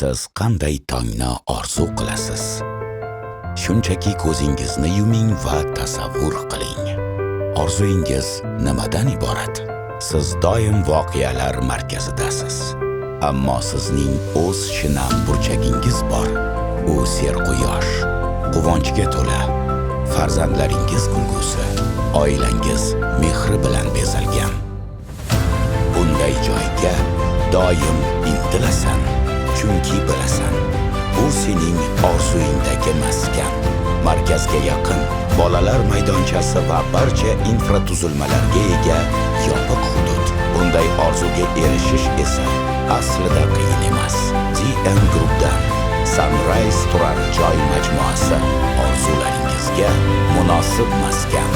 Siz qanday tongni orzu qilasiz? Shunchaki ko'zingizni yuming va tasavvur qiling. Orzuingiz nimadan iborat? Siz doim voqealar markazidasiz. Ammo sizning o'z shinam burchagingiz bor. U serquyosh, quvonchga to'la, farzandlaringiz kulgusi, oilangiz mehri bilan bezalgan. Bunday joyga doim intilasan, chunki bilasan, bu sening orzuingdagi maskan. Markazga yaqin, bolalar maydonchasi va barcha infratuzilmalarga ega yopiq hudud. Bunday orzuga erishish esa aslida qiyin emas. DM Groupdan Sunrise turar joy majmuasi, orzularingizga munosib maskan.